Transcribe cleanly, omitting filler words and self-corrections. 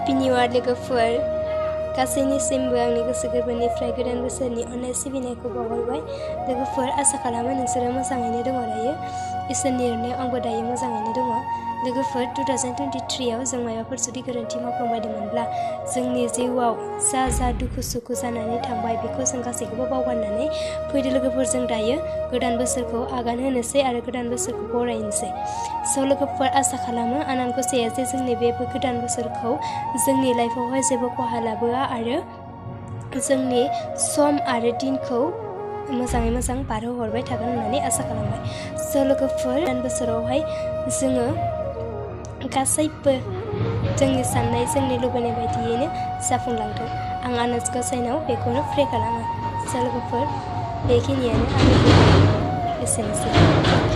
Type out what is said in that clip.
Happy New Year लोगोफोर गासैनिसिमबो आंनि गोसो गोरबोनिफ्राय गोदान बोसोरनि अननाय सिबिनायखौ बावहरबाय। लोगोफोर आसा खालामो नोंसोरो मोजाङैनो दङ दायो। इसोरनि अननायाव आंबो दायो मोजाङैनो दङ। लोगोफोर 2023 आव जों माबाफोर जुदि गोरोन्थि मावफ्लांबायदोंमोनब्ला जोंनि जिउआव जा दुखु सुखु जानानै थांबाय बेखौ जों गासैखौबो बावगारनानै फैदो लोगोफोर। जों दायो गोदान बोसोरखौ आगान होनोसै आरो गोदान बोसोरखौ बरायनोसै। लोगोफोर आसा खालामो आनान गसाइया जे जोंनि बे गोदान बोसोरखौ जोंनि लाइफआवहाय जेबो खहा लाबोआ आरो जोंनि सम आरो दिनखौ मोजाङै मोजां बारहोहरबाय थागोन होननानै आसा खालामबाय। लोगोफोर गोदान बोसोरावहाय जोङो गासैबो जोंनि साननाय जोंनि लुबैनाय बायदियैनो जाफुंलांथों। आं आनान गसाइनाव बेखौनो प्रे खालामो। लोगोफोर बेखिनियानो आंनि एसेनोसै।